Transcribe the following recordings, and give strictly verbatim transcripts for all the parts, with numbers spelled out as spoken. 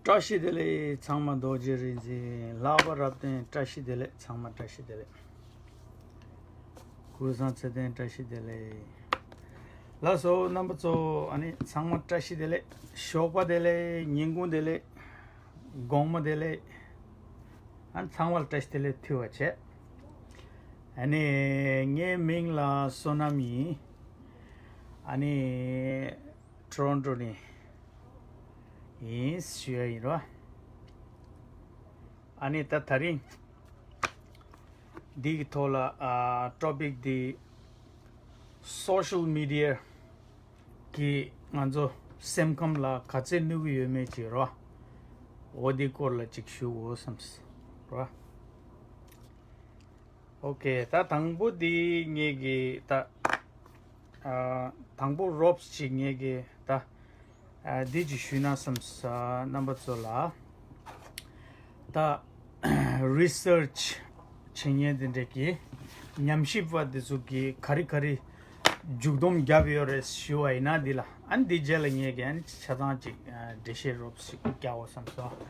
བཀྲ་ཤིས་བདེ་ལེགས། ཚང་མ་རྡོ་རྗེ་རིག་འཛིན་ལྷག་པ་རབ་བརྟན་བཀྲ་ཤིས་བདེ་ལེགས། ཚང་མ་བཀྲ་ཤིས་བདེ་ལེགས། ཀུན་བཟང་ཚེ་བརྟན་བཀྲ་ཤིས་བདེ་ལེགས། ལགས་སོ། རྣམ་པ་ཚོ་ཨ་ནི་ཚང་མ་བཀྲ་ཤིས་བདེ་ལེགས། ཞོགས་པ་བདེ་ལེགས། ཉིན་གུང་བདེ་ལེགས། དགོང་མོ་བདེ་ལེགས། ཨ་ནི་ཚང་མ་ལ་བཀྲ་ཤིས་བདེ་ལེགས་ཐུགས་རྗེ་ཆེ། ཨ་ནི་ངའི་མིང་ལ་བསོད་ནམས་ཡིན། ཨ་ནི་ཊོ་རོན་ཊོ་ནས་ཡིན་ཞུ་ཡ་ཡིན་རོ། ཨ་ནི་ད་ད་རིང་འདི་གི་ཐོག་ལ་ཨ་ཊོ་པིག་འདི་སོ་ཤལ་མི་ཌི་ཡ་གིས་ང་ཚོ་སེམས་ཁམས་ལ་ག་ཚད་གནོད་ཀྱི་ཡོད་མེད་ཅིག་རོ། འོ་འདི་སྐོར་ལ་ཅིག་ཞུ་དགོས་བསམས་རོ། ཨོ་ཀེ། ད་དང་པོ་འདི་ངེད་ཀྱི་ད་ཨ་དང་པོ་རོབ་ཅིག་ངེད་ཀྱི་ད་ཨ་འདི་ཅིག་ཞུས་ན་བསམས། རྣམ་པ་ཚོ་ལ་ད་རི་སར་ཆི་བྱེད་མཁན་དེ་འདྲས་ཀྱི་ཉམས་ཞིབ་པ་དེ་ཚོ་གིས་ག་རེ་ག་རེ་མཇུག་སྡོམ་བརྒྱབ་ཡོད་རེད་ཞུ་བ་ཡིན་ན། འདི་ལ་ཨ་ནི་འདི་རྗེས་ལ་ངེད་ཀྱིས་ཨ་ནི་ཆ་ཚང་ཅིག་ཨ་འགྲེལ་བཤད་རོབ་ཅིག་རྒྱག་འོ་བསམས་སོང་།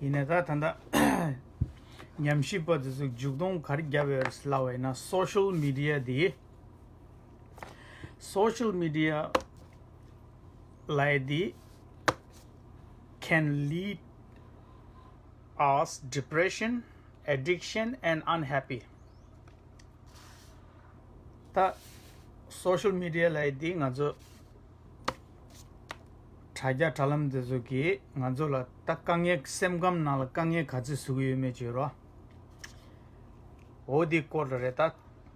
ཡིན་ནའི་ད་ད་ལྟ་ཉམས་ཞིབ་པ་དེ་ཚོ་མཇུག་སྡོམ་ག་རེ་བརྒྱབ་ཡོད་རེད་ལབ་པ་ཡིན་ན། སོ་ཤལ་མི་ཌི་ཡ་འདི་སོ་ཤལ་མི་ཌི་ཡ་ལབ་ཡ་འདི་can lead us depression, addiction and unhappy. ད་སོ་ཤལ་མི་ཌི་ཡ་ལབ་ཡ་འདི་ང་ཚོ་དྲ་རྒྱ་དྲ་ལམ་འདི་ཚོ་གིས་ང་ཚོ་ལ་ད་དཀའ་ངལ། སེམས་ཁམས་ནང་ལ་དཀའ་ངལ་ག་ཚོད་བཟོ་གི་ཡོད་མེད་བརྗོད་རོགས། འོ་འདི་སྐོར་ལ་རེད། ད་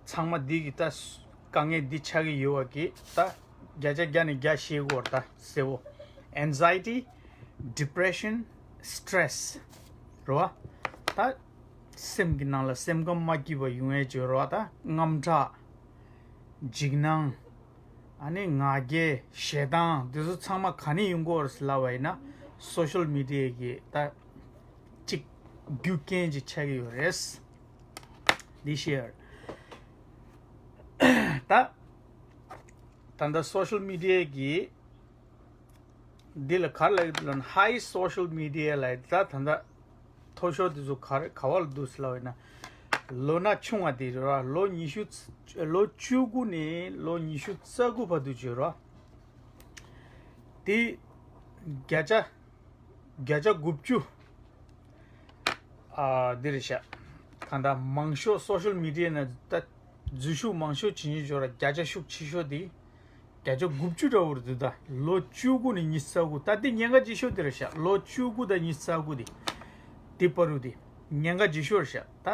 ཚང་མ་འདི་གི་ད་དཀའ་ངལ་འདི་ཆགས་ཀྱི་ཡོད་པ་གི་ད་བརྒྱ་ཆ་བརྒྱ་ནས་བརྒྱ་ཤེས་དགོས་རེད། ད་གསལ་པོ། Anxiety, depression, stress རེད་བ། ད་སེམས་ཀྱི་ནང་ལ་སེམས་ཁམས་མ་སྐྱིད་པ་ཡོང་ཡས་བརྗོད་རོགས། ད་དངངས་སྐྲག་འཇིགས་སྣང་། ཨ་ནི་ང་རྒྱལ། ཞེ་སྡང་། འདི་ཚོ་ཚང་མ་ག་ནས་ཡོང་གི་ཡོད་རེད་ལབ་པ་ཡིན་ན། སོ་ཤལ་མི་ཌི་ཡ་གི་ད་ཅིག་རྒྱུ་རྐྱེན་ཅིག་ཆགས་ཀྱི་ཡོད་རེད། འདི་ཤེར། ད་ད་ལྟ་སོ་ཤལ་མི་ཌི་ཡ་གི་འདི་ལ་ག་རེ་ལབ་ཀྱི་འདུག་ལབ་ན། High social media ལབ་ཡ་ད་ད་ལྟ་མཐོ་ཤོས་དེ་ཚོ་ག་རེ་ག་བ་ལ་འདུག་ཟེར་ལབ་པ་ཡིན་ན། ལོ་ན་ཆུང་བ་དེ་རེད་བ། ལོ་ཉི་ཤུ་རྩ- ལོ་བཅུ་དགུ་ནས་ལོ་ཉི་ཤུ་རྩ་དགུ་བར་དུ་བརྗོད་རོགས། དེ་བརྒྱ་ཆ་བརྒྱ་ཆ་དགུ་བཅུ་ཨ་འདི་རེད་ཤག་གང་ལྟར་མང་ཤོས་སོ་ཤལ་མི་ཌི་ཡ་ནང་ད་འཛུལ་ཞུགས་མང་ཤོས་བྱེད་ཉེན་འབྱོར་བ། བརྒྱ་ཆ་ཤུགས་ཆེ་ཤོས་དེ་བརྒྱ་ཆ་དགུ་བཅུ་འདྲ་བོ་རེད་འདུག་ད་ལོ་བཅུ་དགུ་ནས་ཉི་ཤུ་རྩ་དགུ། ད་འདི་ཉེན་ཁ་ཆེ་ཤོས་དེ་རེད་ཤག་ལོ་བཅུ་དགུ་དང་ཉི་ཤུ་རྩ་དགུ་དེ་དེ་བར་དུ་དེ་ཉེན་ཁ་ཆེ་ཤོས་རེད་ཤག་ད་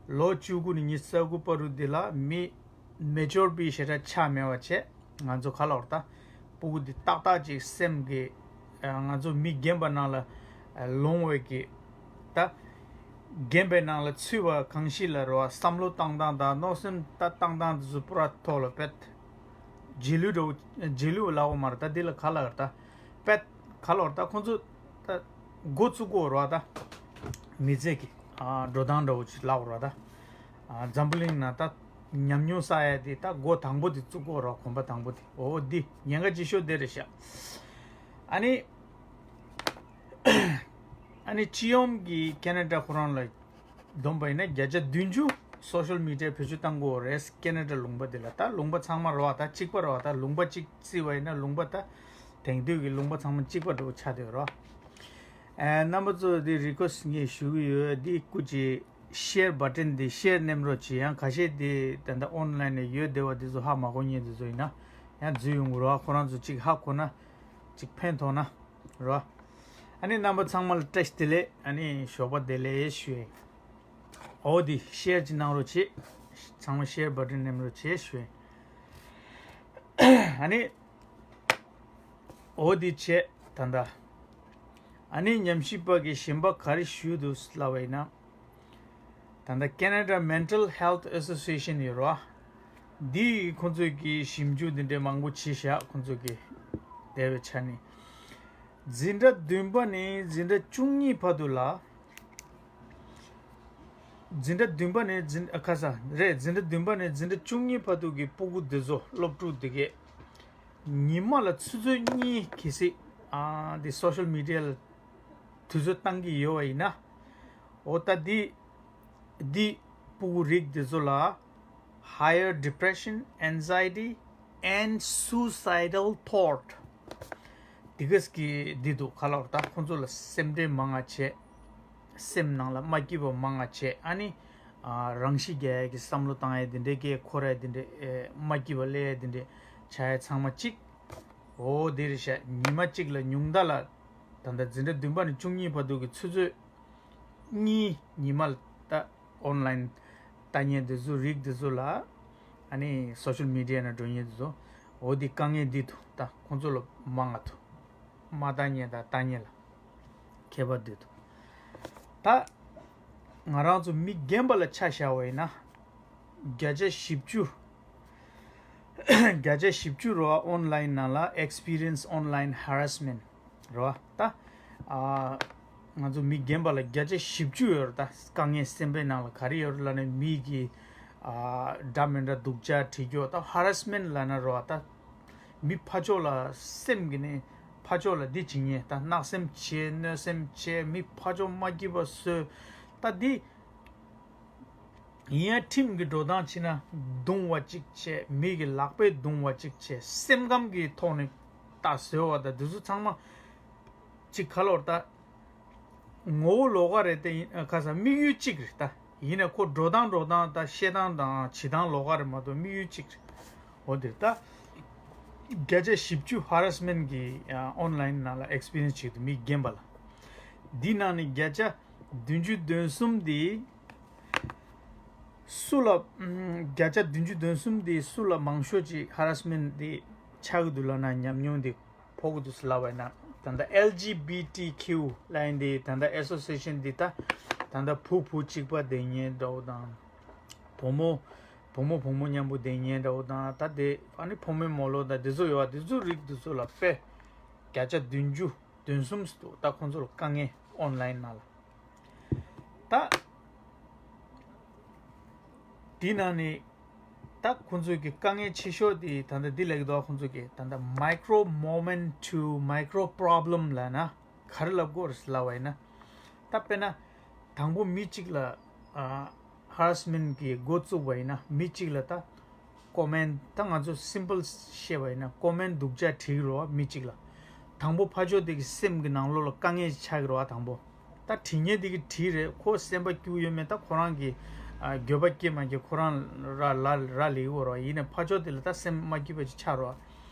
ལོ་བཅུ་དགུ་ནས་ཉི་ཤུ་རྩ་དགུ་བར་དུ་དེ་ལ་མི་མེ་ཅོར་པའི་ཞེ་དྲག་ཆགས་མེད་པ་བྱས། ང་ཚོ་ག་ལབ་རེད། ད་སྤུ་གུ་འདི་ཏག་ཏག་ཅིག་སེམས་ཀྱི་ཨ་ང་ཚོ་མི་རྒན་པ་ནང་ལ་ཨ་ལོང་བའི་གི་ད་རྒན་པའི་ནང་ལ་ཚུད་པ་གང་ཞིག་ལ་རེད་བ། བསམ་བློ་བཏང་སྟངས་དང་མནོ་སེམས་ད་བཏང་སྟངས་དེ་ཚོ་པུ་ར་ཐོག་ལ་དཔེ་རྗེས་ལུས་འདྲ་བོ། རྗེས་ལུས་ལབ་དགོས་མ་རེད། ད་འདི་ལ་ག་ལབ་རེད། ད་དཔེ་ག་ལབ་རེད། ད་ཁོང་ཚོ་ད་འགོ་བཙུགས་དགོས་རེད་བ། ད་མི་ཚེ་གི་ཨ་འགྲོ་སྟངས་འདྲ་བོ་ཅིག་ལབ་དགོས་རེད་བ། ད་ཨ་འཛམ་བུ་གླིང་ནང་ད་ཉམས་མྱོང་བསགས་ཡ་དེ་ད་འགོ་དང་པོ་དེ་བཙུགས་དགོས་རེད་བ། གོམ་པ་དང་པོ་དེ། འོ་འདི་ཉེན་ཁ་ཆེ་ཤོས་དེ་རེད་ཤག་ཨ་ནི་ཨ་ནི་སྤྱི་ཡོངས་ཀྱི་ཁེ་ན་ཌ་ཁོ་རང་ལ་བསྡོམས་པ་ཡིན་ན་བརྒྱ་ཆ་བདུན་ཅུ་སོ་ཤལ་མི་ཌི་ཡ་བེད་སྤྱོད་བཏང་གི་ཡོད་རེད། ཁེ་ན་ཌ་ལུང་པ་འདི་ལ། ད་ལུང་པ་ཚང་མ་རེད་བ། ད་གཅིག་པ་རེད་བ། ད་ལུང་པ་གཅིག་བརྩིས་པ་ཡིན་ན་ལུང་པ་ད་དེང་དུས་ཀྱི་ལུང་པ་ཚང་མ་གཅིག་པ་འདྲ་བོ་ཆགས་བསྡད་ཡོད་རེད་བ། ཨ་རྣམ་པ་ཚོ་འདི་རི་ཀུ་ཨེ་སི་ཊི་ངས་ཞུ་གི་ཡོད། འདི་སྐུ་མཁྱེན་ཤེར་བ་ཊན་འདི་ཤེར་ནེམ་རོགས་བྱེད། ཡང་ཁ་ཤས་འདི་ད་ལྟ་ཨོན་ལན་ནས་ཡོད་བསྡད་པ་འདི་ཚོ་ཧ་མ་གོ་མཁན་འདི་ཚོ་ཡིན་ན་ཡང་འཛུལ་ཡོང་གི་རེད་བ། ཁོ་རང་ཚོ་གཅིག་ཧ་གོ་ན་གཅིག་ཕན་ཐོགས་ན་རེད་བ། ཨ་ནི་རྣམ་པ་ཚང་མ་ལ་བཀྲ་ཤིས་བདེ་ལེགས། ཨ་ནི་ཞོགས་པ་བདེ་ལེགས་ཞུ་ཡིན། འོ་འདི་ཤེར་ཅིག་གནང་རོགས་བྱེད། ཚང་མ་ཤེར་བ་ཊན་ནེམ་རོགས་བྱེད་ཞུ་ཡིན། ཨ་ནི་འོ་འདི་བྱས་ད་ལྟ་ཨ་ནི་ཉམས་ཞིབ་པ་གིས་གཞན་པ་ག་རེ་ཞུས་འདུག་ལབ་པ་ཡིན་ན། ད་ལྟ་Canada Mental Health Association ཡོད་རེད་བ། འདིས་ཁོང་ཚོས་ཀྱི་ཞིབ་འཇུག་འདི་འདྲའི་མང་པོ་བྱས་ཤག་ཁོང་ཚོས་ཀྱི་འདས་པའི་ཆ་ནས། འཛིན་གྲྭ་བདུན་པ་ནས་འཛིན་གྲྭ་བཅུ་གཉིས་བར་དུ་ལ། འཛིན་གྲྭ་བདུན་པ་ནས་འཛིན་ཨ་ཁ་ས་རེད། འཛིན་གྲྭ་བདུན་པ་ནས་འཛིན་གྲྭ་བཅུ་གཉིས་བར་དུ་གི་སྤུ་གུ་འདི་ཚོ་སློབ་ཕྲུག་འདི་གས་ཉི་མ་ལ་ཆུ་ཚོད་གཉིས་གལ་སྲིད་ཨ་འདི་སོ་ཤལ་མི་ཌི་ཡ་ལ་ དུས་ཚོད་བཏང་གི་ཡོད་པ་ཡིན་ན། འོ་ད་འདི་འདི་སྤུ་གུ་རིགས་འདི་ཚོ་ལ་higher depression, anxiety and suicidal thought. འདི་གས་ཀྱི་འདི་འདུག་ག་ལ་བར་ད་ཁོང་ཚོ་ལ་སེམས་ཁྲལ་མང་ང་བྱས། སེམས་ནང་ལ་མ་སྐྱིད་པ་མང་ང་བྱས། ཨ་ནི་ཨ་རང་ཤི་རྒྱག་ཡ་གི་བསམ་བློ་བཏང་ཡ་འདི་འདྲའི་སྐད་འཁོར་ཡ་འདི་འདྲའི་ཨེ་མ་སྐྱིད་པ་སླེབས་ཡ་འདི་འདྲའི་བྱ་ཡ་ཚང་མ་གཅིག་འོ་འདི་རེད་ཤག་ཉི་མ་གཅིག་ལ་ཉུང་མཐའ་ལ་ད་ལྟ་འཛིན་གྲྭ་བདུན་པ་ནས་བཅུ་གཉིས་བར་དུ་གི་ཆུ་ཚོད་གཉིས་ཉི་མ་ལ་ད་ཨོན་ལན་ལྟ་མཁན་དེ་ཚོ་རིགས་དེ་ཚོ་ལ་ཨ་ནི་སོ་ཤལ་མི་ཌི་ཡ་ནང་འགྲོ་མཁན་དེ་ཚོ་འོ་འདི་དཀའ་ངལ་འདི་འདུག་ད་ཁོང་ཚོ་ལ་མང་ང་འདུག་མ་ལྟ་མཁན་དང་ལྟ་མཁན་ལ་ཁྱད་པར་འདི་འདུག་ད་ང་རང་ཚོ་མི་རྒན་པ་ལ་ཆ་བཞག་པ་ཡིན་ན་བརྒྱ་ཆ་བཞི་བཅུ། བརྒྱ་ཆ་བཞི་བཅུ་རེད་པ། ཨོན་ལན་ནང་ལ་experience online harassment རེད་པ། ད་ཨ་ང་ཚོ་མི་རྒན་པ་ལ་བརྒྱ་ཆ་བཞི་བཅུ་ཡོད་རེད། ད་དཀའ་ངལ་སེམས་པའི་ནང་ལ་ག་རེ་ཡོད་རེད་ལབ་ན་མི་གི་ཨ་འདྲ་མི་འདྲ་སྡུག་ཅག་བྲིས་རྒྱུ། ད་harassment ལབ་ན་རེད་པ། ད་མི་ཕར་ཕྱོགས་ལ་སེམས་ཀྱི་ནས་ཕར་ཕྱོགས་ལ་འདི་བྱེད་མཁན། ད་བརྣག་སེམས་བྱེད། གནོད་སེམས་བྱེད། མི་ཕར་ཕྱོགས་མ་སྐྱིད་པ་བཟོ། ད་འདི་ཡིན་ཡང་ཁྲིམས་ཀྱི་འགྲོ་སྟངས་བྱས་ན་རྡུང་བ་གཅིག་བྱས། མི་གི་ལག་པས་རྡུང་བ་གཅིག་བྱས། སེམས་ཁམས་ཀྱི་ཐོག་ནས་ད་བཟོས་པ་ད་འདི་ཚོ་ཚང་མ་གཅིག་ག་ལ་བར་ད་ངོ་བོ་ལོགས་ཀ་རེད། དེ་ཡིན་ཁ་སང་དམིགས་ཡུལ་གཅིག་རེད། ད་ཡིན་ན་ཁོ་འགྲོ་སྟངས་འགྲོ་སྟངས་ད་བཤད་སྟངས་དང་བྱེད་སྟངས་ལོགས་ཀ་རེད་མ་གཏོགས་དམིགས་ཡུལ་གཅིག་རེད། འོ་དེ་ད་བརྒྱ་ཆ་བཞི་བཅུ་harassment གི་ཨོན་ལན་ནང་ལ་experience བྱེད་འདུག་མི་རྒན་པ་ལ། འདི་ནང་ནས་བརྒྱ་ཆ་བདུན་ཅུ་དོན་གསུམ་དེ་སུ་ལ་ཨམ། བརྒྱ་ཆ་བདུན་ཅུ་དོན་གསུམ་དེ་སུ་ལ་མང་ཤོས་ཀྱི་harassment དེ་ཆགས་ཀྱི་འདུག་ལབ་ན་ཉམས་མྱོང་དེ་ཕོག་གི་འདུག་ཟེར་ལབ་པ་ཡིན་ན། ད་ལྟ་ཨེལ་ཇི་བི་ཊི་ཀིའུ་ལབ་མཁན་དེ་ད་ལྟ་association དེ་ད་ད་ལྟ་བུ་བུ་གཅིག་པ་བསྡད་མཁན་འདྲ་བོ་དང་། བུ་མོ་བུ་མོ་བུ་མོ་མཉམ་པོ་བསྡད་མཁན་འདྲ་བོ་དང་། ད་དེ་ཨ་ནི་ཕོ་མོའི་མོ་ལོ་དང་དེ་ཚོ་ཡོད་པ། དེ་ཚོ་རིགས་དེ་ཚོ་ལ་དཔེ་བརྒྱ་ཆ་བདུན་ཅུ་དོན་གསུམ་ཙམ་འདུག་ད་ཁོང་ཚོ་ལ་དཀའ་ངལ་ཨོན་ལན་ནང་ལ། ད་དེ་ནང་ནས་ད་ཁོང་ཚོ་གི་དཀའ་ངལ་ཆེ་ཤོས་དེ་ད་ལྟ་འདི་ལབ་ཀྱི་འདུག་ཁོང་ཚོ་གི་ད་ལྟ་micro moment to micro problem ལབ་ན་ག་རེ་ལབ་དགོས་རེད་ལབ་པ་ཡིན་ན། ད་དཔེར་ན་དང་པོ་མི་གཅིག་ལ་ཨ་harassment གི་འགོ་བཙུགས་པ་ཡིན་ན། མི་གཅིག་ལ་ད་comment ད་ང་ཚོ་simple བཤད་པ་ཡིན་ན་comment སྡུག་ཅག་བྲིས་ཀྱི་རེད་པ་མི་གཅིག་ལ། དང་པོ་ཕར་ཕྱོགས་དེ་གི་སེམས་ཀྱི་ནང་ལོགས་ལ་དཀའ་ངལ་ཆགས་ཀྱི་རེད་པ། དང་པོ་ད་བྲིས་མཁན་དེ་གི་བྲིས་རེད། ཁོ་སེམས་པ་སྐྱིད་པོ་ཡོད་མེད་ད་ཁོ་རང་གི་ཨ་འགྱོད་པ་སྐྱེ་མ་སྐྱེ་ཁོ་རང་ར་ལ་ར་ལས་ཀྱི་ཡོད་རེད་པ། ཡིན་ནའི་ཕར་ཕྱོགས་དེ་ལ་ད་སེམས་མ་སྐྱིད་པ་ཅིག་ཆགས་རེད་པ།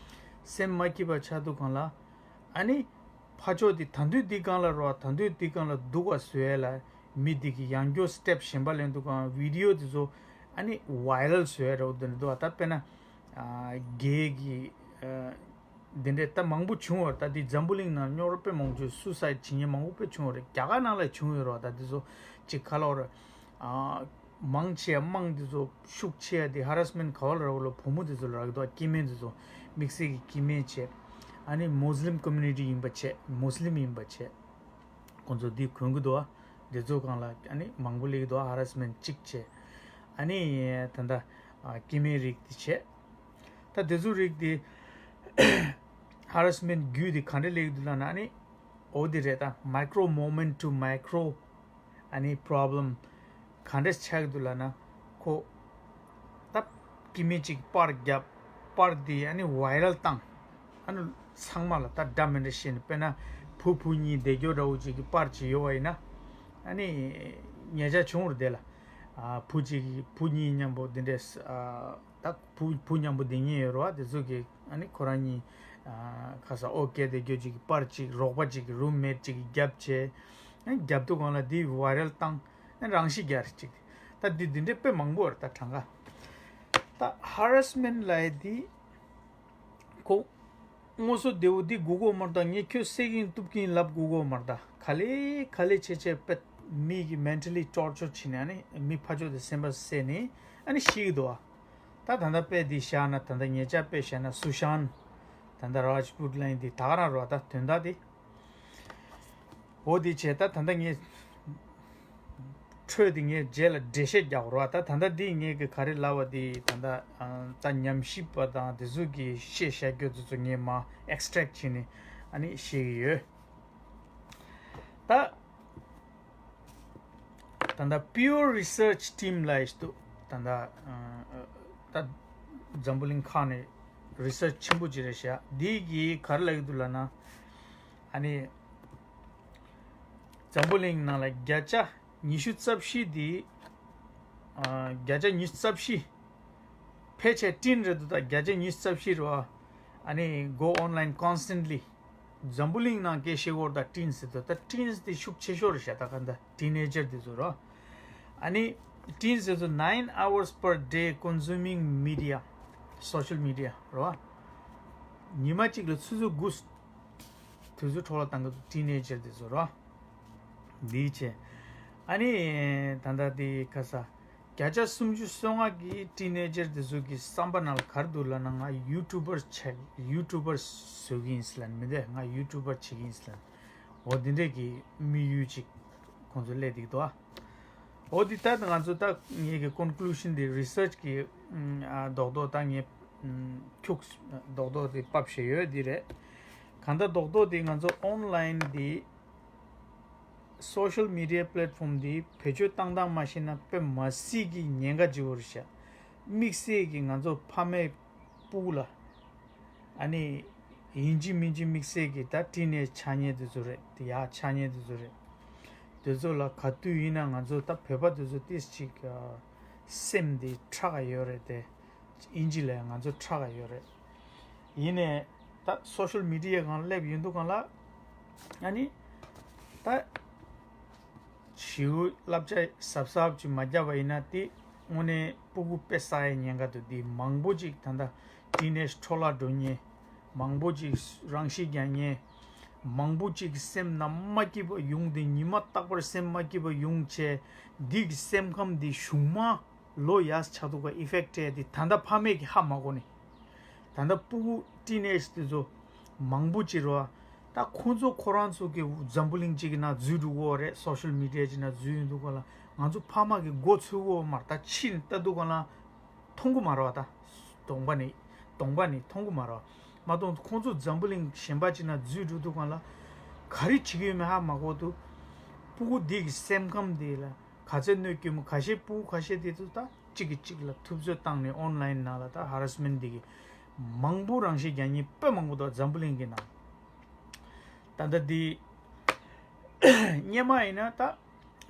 སེམས་མ་སྐྱིད་པ་ཆགས་དུས་སྒང་ལ་ཨ་ནི་ཕར་ཕྱོགས་དེ་ད་དུང་འདི་སྒང་ལ་རོ། ད་དུང་འདི་སྒང་ལ་སྡུག་པ་བཟོ་ཡས་ལ་མི་འདི་གི་ཡང་སྐྱར་step གཞན་པ་ལེན་དུས་སྒང་video དེ་ཚོ་ཨ་ནི་viral བཟོ་ཡས་རོ། དེ་འདྲ་འདུག་པ། ད་དཔེར་ན་ཨ་gay གི་ཨ་འདི་འདྲས་ད་མང་པོ་བྱུང་བ་རེད། ད་འདི་འཛམ་བུ་གླིང་ནང་རྙོག་དྲ་དཔེ་མང་པོ་བྱུང་། suicide བྱེད་མཁན་མང་པོ་དཔེ་བྱུང་བ་རེད། རྒྱ་གར་ནང་ལ་བྱུང་ཡོད་རོ། ད་འདི་ཚོ་ཅིག་ག་ལ་བར་ཨ་མང་ཆེ་བ་དམངས་འདི་ཚོ་ཤུགས་ཆེ་བ་འདི་harassment ག་བ་ལ་རག་ལོ། བུ་མོ་འདི་ཚོ་ལ་རག་འདུག་སྐྱེ་དམན་འདི་ཚོ་དམིགས་བསལ་གྱི་སྐྱེ་དམན་བྱས། ཨ་ནི་Muslim community ཡིན་པ་བྱས། Muslim ཡིན་པ་བྱས། ཁོང་ཚོ་འདི་གོན་གི་འདུག་འདི་ཚོ་སྒང་ལ་ཨ་ནི་མང་པོ་སླེབས་ཀྱི་འདུག harassment གཅིག་བྱས། ཨ་ནི་ད་ལྟ་ཨ་སྐྱེ་དམན་རིགས་འདི་བྱས། ད་འདི་ཚོ་རིགས་འདི་harassment རྒྱུ་འདི་ག་འདྲ་སླེབས་ཀྱི་འདུག་ལབ་ན། ཨ་ནི་འོ་འདི་རེད། ད་micro moment to micro ཨ་ནི་problem ག་འདྲས་ཆགས་ཀྱི་འདུག་ལབ་ན། ཁོ་ད་སྐྱེ་དམན་གཅིག་པར་བརྒྱབ། པར་འདི་ཨ་ནི་viral བཏང་། ཨ་ནི་ཚང་མ་ལ་ད་འདྲ་མི་འདྲ་བཤད་ནས། དཔེར་ན་བུ་བུ་གཉིས་བསྡད་རྒྱུ་འདྲ་བོ་ཅིག་གི་པར་ཅིག་ཡོད་པ་ཡིན་ན། ཨ་ནི་ཉེ་ཆར་བྱུང་བ་རེད་དེ་ལ། ཨ་བུ་གཅིག་གིས་བུ་གཉིས་མཉམ་པོ་འདི་འདྲས་ཨ་ད་བུ་བུ་མཉམ་པོ་བསྡད་མཁན་ཡོད་རེད་པ། དེ་ཚོ་གིས་ཨ་ནི་ཁོ་རང་གཉིས་ཨ་ཁ་ས་ཨོ་སྐད་བསྡད་རྒྱུ་ཅིག་གི་པར་ཅིག་རོགས་པ་ཅིག་གི་roommate ཅིག་གིས་བརྒྱབ་བྱས། ཨ་ནི་བརྒྱབ་དུས་སྒང་ལ་འདི་viral བཏང་། ཨ་ནི་རང་ཤི་རྒྱག་རེད་ཅིག་ད་འདི་འདི་འདྲའི་དཔེ་མང་པོ་རེད། ད་གྲངས་ཀ་ད་harassment ལབ་ཡས་འདི་ཁོ་དངོས་སུ་བདེ་བོ་འདི་སྒུག་གོ་མ་རེད། ད་ངས་ཁྱོད་བསད་གིན་གཏུབ་གིན་ལབ་སྒུག་གོ་མ་རེད། ད་ག་ལེ་ག་ལེ་བྱས་བྱས་དཔེ་མི་གི་mentally torture བྱས་ནས། ཨ་ནི་མི་ཕར་ཕྱོགས་དེ་སེམས་པ་བསད་ནས་ཨ་ནི་ཤི་གི་འདུག་ཨ། ད་ད་ལྟ་དཔེ་འདི་བཞག་ན། ད་ལྟ་ཉེ་ཆར་དཔེ་བཞག་ན་སུ་ཤཱན་ད་ལྟ་རཱཇ་པུཊ་ལབ་མཁན་འདི་ད་ག་རང་རེད་པ། ད་དོན་དག་འདི་འོ་འདི་བྱས། ད་ད་ལྟ་ངས་འཕྲོས་འདི་ངས་རྗེས་ལ་འགྲེལ་བཤད་རྒྱག་དགོས་རེད་པ། ད་ད་ལྟ་འདི་ངས་གི་ག་རེ་ལབ་པ་འདི་ད་ལྟ་ཨ་ད་ཉམས་ཞིབ་པ་དང་དེ་ཚོ་གིས་བཤད་བཞག་རྒྱུ་དེ་ཚོ་ངས་མར་extract བྱས་ནས་ཨ་ནི་བཤད་ཀྱི་ཡོད། ད་ད་ལྟ་Pew Research Team ལབ་ཡས་འདུག་ད་ལྟ་ཨ་ད་འཛམ་བུ་གླིང་ཁག་ནས་རི་སརཆ་ཆེན་པོ་ཅིག་རེད་ཤག་འདི་གིས་ག་རེ་ལབ་ཀྱི་འདུག་ལབ་ན། ཨ་ནི་འཛམ་བུ་གླིང་ནང་ལ་བརྒྱ་ཆ་ཉི་ཤུ་རྩ་བཞི་འདི་ཨ་བརྒྱ་ཆ་ཉི་ཤུ་རྩ་བཞི་ཕལ་ཆེར་ཊིན་རེད་འདུག་ད་བརྒྱ་ཆ་ཉི་ཤུ་རྩ་བཞི་རེད་བ། ཨ་ནི་go online constantly འཛམ་བུ་གླིང་ནང་སྐད་བཤད་སྐོར་ད་ཊིན་ཟེར་འདུག་ད་ཊིན་དེ་ཤུགས་ཆེ་ཤོས་རེད་ཤག་ད་ག་འདྲ་ཊིན་ཨེ་ཇར་དེ་ཚོ་རེད་བ། ཨ་ནི་ཊིན་དེ་ཚོ་nine hours per day consuming media, social media རེད་བ། ཉི་མ་གཅིག་ལ་ཆུ་ཚོད་དགུ་དུས་ཚོད་འཕྲོ་བརླག་བཏང་གི་འདུག་ཊིན་ཨེ་ཇར་དེ་ཚོ་རེད་བ། འདི་བྱས། ཨ་ནི་ད་ལྟ་དེ་ཁ་ས་བརྒྱ་ཆ་སུམ་ཅུ་སོ་ལྔ་གི་ཊིན་ཨེ་ཇར་དེ་ཚོ་གི་བསམ་པ་ནང་ལ་ག་རེ་འདུག་ལབ་ན། ང་ཡུ་ཊུབ་པར་བྱེད་ཡུ་ཊུབ་པར་བཟོ་གི་ཡིན་ཟེར་ལབ་ནས། མི་འདུག་ང་ཡུ་ཊུབ་པར་བྱེད་ཀྱི་ཡིན་ཟེར་ལབ་ནས། འོ་འདི་འདྲས་ཀྱི་དམིགས་ཡུལ་ཅིག་ཁོང་ཚོ་སླེབས་འདུག་ད། འོ་འདི་ལྟར་ང་ཚོ་ད་ངེད་ཀྱི་ཀོན་ཀུ་ལུ་ཤན་འདི་རི་སརཆ་གི་ཨ་རྡོག་རྡོག་ད་ངས་ཨ་ཁྱུག་རྡོག་རྡོག་དེ་ཕབ་བཞག་ཡོད་འདི་རེད། གང་ལྟར་རྡོག་རྡོག་དེ་ང་ཚོ་ཨོན་ལན་དེ་སོ་ཤལ་མི་ཌི་ཡ་པི་ལེ་ཊི་ཕོམ་དེ་བེད་སྤྱོད་བཏང་སྟངས་མ་ཤེས་ན་དཔེ་མ་སྲིད་ཀྱི་ཉེན་ཁ་ཆེ་བོ་རེད་ཤག་དམིགས་བསལ་གྱི་ང་ཚོ་ཕ་མའི་སྤུ་གུ་ལ། ཨ་ནི་ཡིན་གཅིག་མིན་གཅིག་དམིགས་བསལ་གྱི་ད་ཊིན་ཨེཇ་ཆགས་མཁན་དེ་ཚོ་རེད། དེ་ཡག་ཆགས་མཁན་དེ་ཚོ་རེད། དེ་ཚོ་ལ་ག་དུས་ཡིན་ན་ང་ཚོ་ད་བོད་པ་དེ་ཚོ་ཏིས་ཅིག་ཨ་སེམས་དེ་ཁྲག་ག་ཡོད་རེད་དེ། ཨིན་ཇི་ལ་ང་ཚོ་ཁྲག་ག་ཡོད་རེད། ཡིན་ནའི་ད་སོ་ཤལ་མི་ཌི་ཡའི་སྒང་སླེབས་ཡོང་དུས་སྒང་ལ། ཨ་ནི་ད་ཞེ་པོ་བསླབ་བྱ་གཟབ་གཟབ་ཅིག་མ་བརྒྱབ་པ་ཡིན་ན་དེ་དངོས་གནས་སྤུ་གུ་དཔེ་བསགས་ཡའི་ཉེན་ཁ་འདུག་དེ་མང་པོ་ཅིག་ད་ལྟ་ཊིན་ཨེཇ་འཕྲོ་བརླག་འགྲོ་མཁན། མང་པོ་ཅིག་རང་ཤི་རྒྱག་མཁན། མང་པོ་ཅིག་སེམས་ནང་མ་སྐྱིད་པ་ཡོང་སྟེ། ཉི་མ་རྟག་པར་སེམས་མ་སྐྱིད་པ་ཡོང་བྱས། འདི་གི་སེམས་ཁམས་འདི་གཞུག་མ་ལོ་ཡར་ཆགས་འདུག་ག་ཨི་ཕེག་སྤྲད་དེ་ད་ལྟ་ཕ་མས་ཀྱི་ཧ་མ་གོ་ནས། ད་ལྟ་སྤུ་གུ་ཊིན་ཨེཇ་དེ་ཚོ་མང་པོ་ཅིག་རེད་བ། ད་ཁོང་ཚོ་ཁོ་རང་ཚོ་གི་འཛམ་བུ་གླིང་གཅིག་གི་ནང་འཛུལ་འགྲོ་གི་ཡོད་རེད། སོ་ཤལ་མི་ཌི་ཡ་གཅིག་ནང་འཛུལ་ཡོང་དུས་སྒང་ལ་ང་ཚོ་ཕ་མ་གི་མགོ་ཚོས་ཀྱི་ཡོད་མ་རེད། ད་ཕྱིན་ལྟ་དུས་སྒང་ལ་མཐོང་གི་མ་རེད་བ། ད་གདོང་པ་ནས་གདོང་པ་ནས་མཐོང་གི་མ་རེད་བ། མ་གཏོགས་ཁོང་ཚོ་འཛམ་བུ་གླིང་གཞན་པ་ཅིག་ནང་འཛུལ་འགྲོ་དུས་སྒང་ལ་ག་རེ་བྱེད་ཀྱི་ཡོད་མེད་ཧ་མ་གོ་འདུག་སྤུ་གུ་འདི་གི་སེམས་ཁམས་འདི་ལ་ག་ཚད་གནོད་སྐྱོན་མོ། ཁ་ཤས་སྤུ་གུ་ཁ་ཤས་དེ་ཚོ་ད་གཅིག་གིས་གཅིག་ལ་ཐུབ་ཚོད་བཏང་ནས་ཨོན་ལན་ནང་ལ་ད་ཧ་ར་སི་མེན་ཊི་འདི་གི་མང་པོ་རང་ཤི་རྒྱག་མཁན་དཔེ་མང་པོ་འདུག་འཛམ་བུ་གླིང་གི་ནང་། ད་ལྟ་འདི་སྔོན་མ་ཡིན་ན་ད་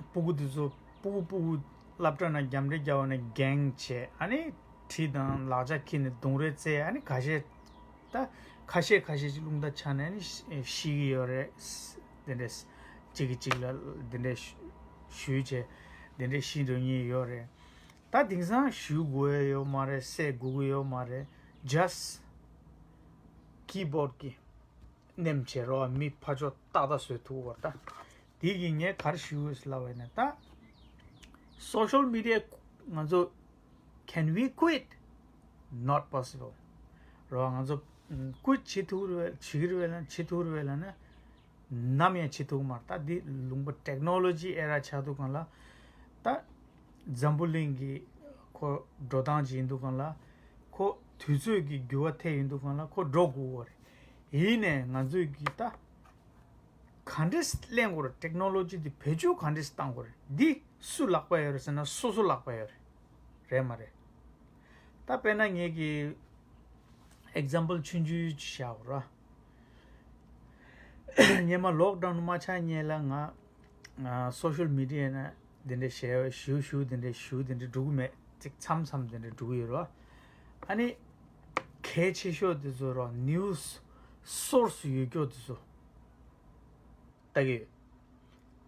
སྤུ་གུ་དེ་ཚོ་སྤུ་གུ་སྤུ་གུ་སློབ་གྲྭ་ནང་རྒྱབ་འདྲེ་རྒྱག་པ་ནས་གེང་བྱས། ཨ་ནི་གྲི་དང་ལག་ཆ་འཁྱེར་ནས་རྡུང་རེས་རྩེད། ཨ་ནི་ཁ་ཤས་ད་ཁ་ཤས་ཁ་ཤས་ཅིག་རླུང་རྟ་ཆག་ནས་ཨ་ནི་ཤི་ཤི་གི་ཡོད་རེད། དེ་འདྲས་གཅིག་གིས་གཅིག་ལ་དེ་འདྲས་གཞུས་བྱས་དེ་འདྲས་ཤི་འགྲོ་མཁན་ཡོད་རེད། ད་དེང་སང་གཞུ་དགོས་ཡོད་མ་རེད། བསད་དགོས་ཀྱི་ཡོད་མ་རེད། ཇ་སི་ཀི་བོར་ཌི་གི་མནན་བྱས་རོགས། མི་ཕར་ཕྱོགས་ཏག་ཏག་བཟོ་ཐུབ་བར་ད། དེ་གི་ངས་ག་རེ་ཞུ་དགོས་ལབ་པ་ཡིན་ན། ད་སོ་ཤལ་མི་ཌི་ཡ་ང་ཚོ་can we quit? Not possible རོགས། ང་ཚོ་ཀུའིཊ་བྱེད་ཐུབ་རེད་བས། བྱེད་ཀྱི་རེད་བས་ལབ་ན། བྱེད་ཐུབ་རེད་བས་ལབ་ན། ནམ་ཡང་བྱེད་ཐུབ་མ་རེད། ད་འདི་ལུང་པ་ཊེག་ནོ་ལོ་ཇི་ཨེ་ར་ཆགས་དུས་སྒང་ལ། ད་འཛམ་བུ་གླིང་གི་ཁོ་འགྲོ་སྟངས་ཅིག་ཡིན་དུས་སྒང་ལ། ཁོ་དུས་ཚོད་ཀྱི་འགྱུར་བ་ཐེབས་ཡོང་དུས་སྒང་ལ་ཁོ་འགྲོ་དགོས་ཀྱི་རེད། ཡིན་ནའི་ང་ཚོས་ཀྱི་ད་ག་འདྲས་གླེང་དགོས་རེད། ཊེག་ནོ་ལོ་ཇི་འདི་བེད་སྤྱོད་ག་འདྲས་བཏང་དགོས་རེད། འདི་སུ་ལག་པ་ཡོད་རེད་ཟེར་ན་སོ་སོ་ལག་པ་ཡོད་རེད། རེད་མ་རེད། ད་དཔེར་ན་ངེད་ཀྱི་ཨེག་ཛམ་པལ་ཆུང་ཆུང་ཅིག་བཞག་ར། སྔོན་མ་ལོག་ཌའུན་མ་ཆགས་སྔོན་ལ་ང་ཨ་སོ་ཤལ་མི་ཌི་ཡ་ནང་འདི་འདྲ་ཞེ་པོ་ཞུ་ཞུ་འདི་འདྲ་ཞུ་འདི་འདྲ་འགྲོ་གི་མེད། ཅིག་མཚམས་མཚམས་འདི་འདྲ་འགྲོ་གི་ཡོད་ར། ཨ་ནི་གལ་ཆེ་ཤོས་དེ་ཚོ་ར་ནིའུ་སི་སོར་སི་ཡོད་རྒྱུ་དེ་ཚོ་ལྟ་གི་ཡོད།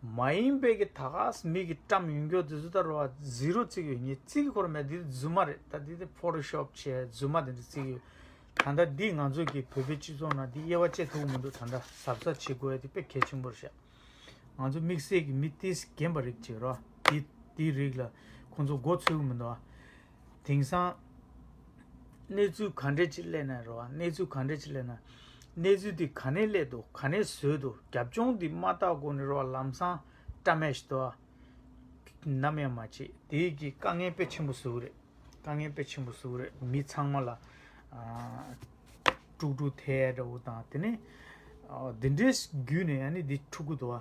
མ་ཡིན་པའི་གི་ད་ག་སེ་མི་གིས་བཀྲམ་ཡོང་རྒྱུ་དེ་ཚོ་ད་ར་བ་ཛི་རོ་བརྩི་གི་ཡོད། ངས་བརྩི་གི་ཁོ་ར་མེད། འདི་རྫུན་མ་རེད། ད་འདི་དེ་ཕོ་ཊོ་ཤོབ་བྱས་རྫུན་མ་དེ་འདྲ་བརྩི་གི་ཡོད། ད་ལྟ་འདི་ང་ཚོ་གི་བོད་པའི་སྤྱི་ཚོགས་ནང་འདི་དབྱེ་བ་བཅད་ཐུབ་ཀྱི་མི་འདུག་ད་ལྟ་གཟབ་གཟབ་བྱེད་དགོས་ཡ་དེ་དཔེ་གལ་ཆེན་པོ་རེད་ཤག་ང་ཚོ་དམིགས་བསལ་གྱི་མི་ཏིས་རྒན་པ་རིགས་ཅིག་རོ། དེ་དེའི་རིགས་ལ་ཁོང་ཚོ་མགོ་ཚོས་ཀྱི་མི་འདུག་ཨ། དེང་སང་གནས་ཚུལ་ག་འདྲས་ཅིག་སླེབས་ན་རོ། གནས་ཚུལ་ག་འདྲས་ཅིག་སླེབས་ན། གནས་ཚུལ་དེ་ག་ནས་སླེབས་འདུག་ག་ནས་བཟོས་འདུག་རྒྱབ་ལྗོངས་དེ་མ་བལྟ་གོང་ནས་རོ། ལམ་སང་བཀྲམ་ཡས་ཞིག་འདུག་ཨ། ནམ་ཡང་མ་བྱེད། དེ་གི་དཀའ་ངལ་དཔེ་ཆེན་པོ་བཟོ་གི་རེད། དཀའ་ངལ་དཔེ་ཆེན་པོ་བཟོ་གི་རེད། མི་ཚང་མ་ལ་ཨ་དཀྲུག་དཀྲུག་ཐེབས་འདྲ་བོ་དང་། དེ་ནས་ཨ་འདི་འདྲའི་བརྒྱུད་ནས་ཨ་ནི་འདི་འཁྲུག་གི་འདུག་ཨ།